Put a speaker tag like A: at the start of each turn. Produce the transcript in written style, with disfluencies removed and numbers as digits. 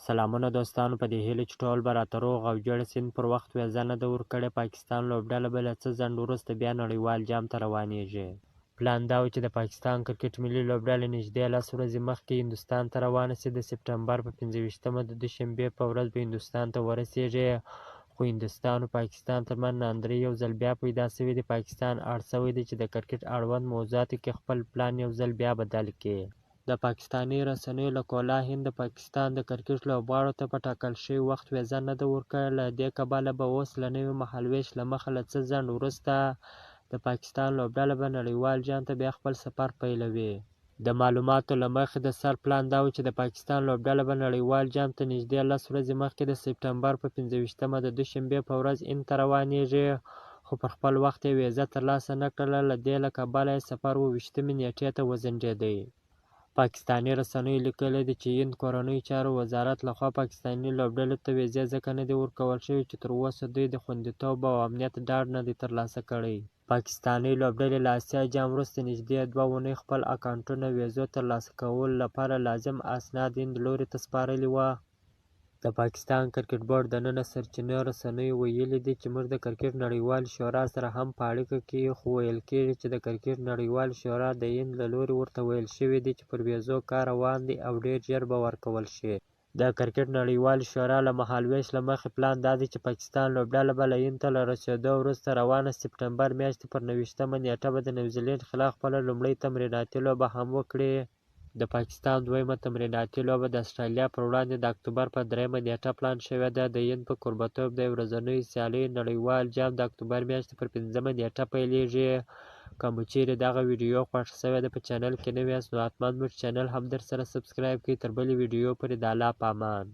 A: سلامونه دوستانو، په دې هیله چې ټول به راته روغ او جوړ سي. پر وخت ویزه نه ده ورکړې، پاکستان لوبډله به له څه ځنډ وروسته بیا نړیوال جام ته روانیږي. پلان دا و چې د پاکستان کرکټ ملي لوبډله نږدې 10 ورځې مخکې هندوستان ته روانه شي. د سپټمبر په 25مه د دوشنبې په ورځ به هندوستان ته ورسیږي، خو هندوستان او پاکستان ترمنځ ناندرۍ یو ځل بیا پیدا شوې دي. پاکستان اړ شوی دی چې د کرکټ اړوند موضوعاتو کې خپل پلان یو ځل بیا بدل کړي. د پاکستاني رسنیو له قوله، هند د پاکستان د کرکټ لوبغاړو ته په ټاکل شوي وخت ویزه نه ده ورکړې. له دې کبله به اوس له نوي مهالوېش له مخه له څه ځنډ وروسته د پاکستان لوبډله به نړیوال جام ته بیا خپل سفر پیلوي. د معلوماتو له مخې، د سر پلان دا و چې د پاکستان لوبډله به نړیوال جام ته نږدې 10 ورځې مخکې د سپټمبر په 25مه د دوشنبې په ورځ هند ته روانیږي، خو پر خپل وخت یې ویزه ترلاسه نه کړله. له دې له کبله یې سفر 27مې نېټې ته وځنډېدی. پاکستاني رسنیو لیکلي دي چې هند کورنیو چارو وزارت لخوا پاکستاني لوبډلې ته ویزې ځکه نه دي ورکول شوې چې تر اوسه دوی د خوندیتوب او امنیت ډاډ نه دی ترلاسه کړی. پاکستانۍ لوبډلې له اسیا جام وروسته نږدې 2 اونۍ خپل اکاونټونه ویزو ترلاسه کولو لپاره لازم اسناد هند لوري ته سپارلي وه. د پاکستان کرکټ بورډ دننه سرچینو رسنیو ویلي دي چې موږ د کرکټ نړیوالې شورا سره هم په اړیکه کې یو، خو ویل کیږي چې د کرکټ نړیوالې شورا د هند له لوري ورته ویل شوي دي چې پر ویزو کار روان دی او ډېر ژر به ورکول شي. د کرکټ نړیوالې شورا له مهالوېش له مخې پلان دا دی چې پاکستان لوبډله به له هند ته له رسېدو وروسته روانه سپټمبر میاشتې پر 29مه نېټه به د نیوزیلینډ خلاف خپله لومړۍ تمریناتي لوبه هم وکړي. د پاکستان دویمه تمریناتي لوبه د اسټرالیا پر وړاندې د اکتوبر په 3مه نېټه پلان شوې ده. د هند په کوربتوب د یو ورځنیو سیالیو نړیوال جام د اکتوبر میاشتې پر 5مه نېټه پیلېږي. که مو چیرې دغه ویډیو خوښه شوې ده، په چینل کې نوي یاست نو حتما موږ چینل هم درسره سبسکرایب کړئ. تر بلې ویډیو پورې د الله په امان.